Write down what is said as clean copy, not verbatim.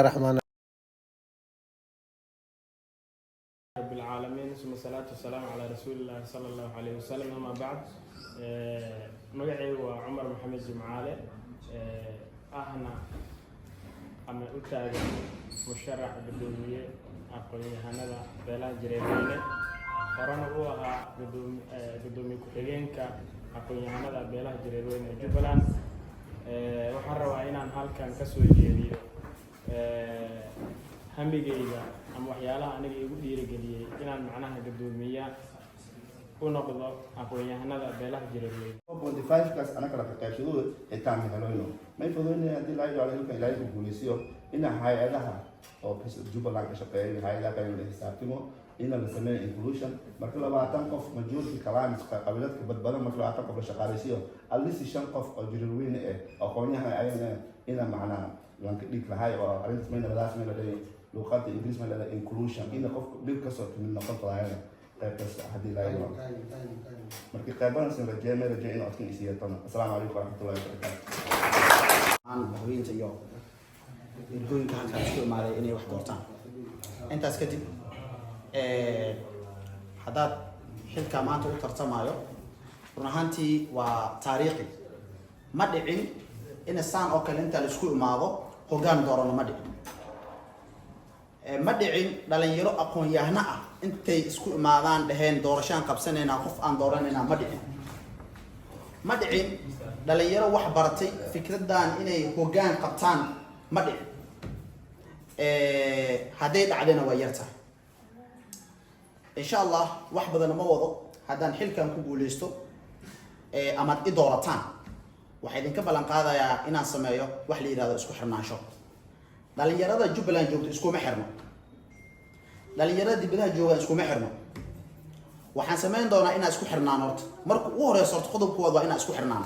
Raxmaan. رب العالمين، ثم الصلاة والسلام على رسول الله صلى الله عليه وسلم، أما بعد. Magacaygu waa Cumar Maxamed Jimcaale, ahna ama u taagan musharax guddoomiye aqoon-yahanada beelaha Jareerweyne, horena u ahaa guddoomiye ku-xigeenka aqoon-yahanada beelaha Jareerweyne ee Jubbaland. Waxaan rabaa inaan halkan kasoo jeediyo hamigayga ama waxyaalaha aniga igu dhiirigeliyey inaan macnaha guddoomiya u noqdo aqoon-yahanada beelaha Jareerweyne. 4.5 kaas anaka la qaybsado xitaa ma heloyno. May fududaynaya haddii laa ilaalo hilka Ilaahay ku guuleysiyo ina hay-adaha oo Jubbaland ka shaqeeya, hay-adaha kale la xisaabtimo, ina la sameeyo inclusion. Marka 20 qof, majority clans, qabiiladka badbadan, marka 20 qof la shaqaaleysiiyo, at least shan qof oo Jareerweyne eh, aqoonyahan ayagana ina macnaha lanka dhig lahay oo arrintaas may nabadaas may la leeyahay. Luqadda Ingiriis may leedahay inclusion, ina qofka dhib kasoo timid noqon lahayn qayb kasta haddii laa ilaalo. Marka qaybadan sin rajeey, may rajeey inuu codkan isiiyatona. Asalaamu calaykum waraxmatullahi wabarakaatu. Aan madaxweynta iyo ergooyinka halkaan isku imaaday inay wax doortaan. Intaas kadib, haddaad xilkaa maanta u tartamayo, run ahaantii waa taariikhi. Ma dhicin in saan oo kale inta la isku imaado hoggaan doorano, ma dhicin. Ma dhicin dhalinyaro aqoon-yahano ah intay isku imaadaan dhaheen doorashaan qabsanaynaa, qof aan dooranaynaa, ma dhicin. Ma dhicin dhalinyaro wax baratay fikradan inay hoggaan qabtaan, ma dhicin. Hadday dhacdayna waa yartahay. Insha Allah wax badan ma wado. Haddaan xilkan ku guuleysto amaad i doorataan, waxaa idinka ballan qaadayaa inaan sameeyo wax la yidhahdo isku xirnaansho. Dhalinyarada Jubbaland joogto iskuma xirno, dhalinyarada dibadaha joogaan iskuma xirno. Waxaan samayn doonaa inaan isku xirnaan. Horta marka ugu horeyso, horta qodobkooda waa inaan isku xirnaana.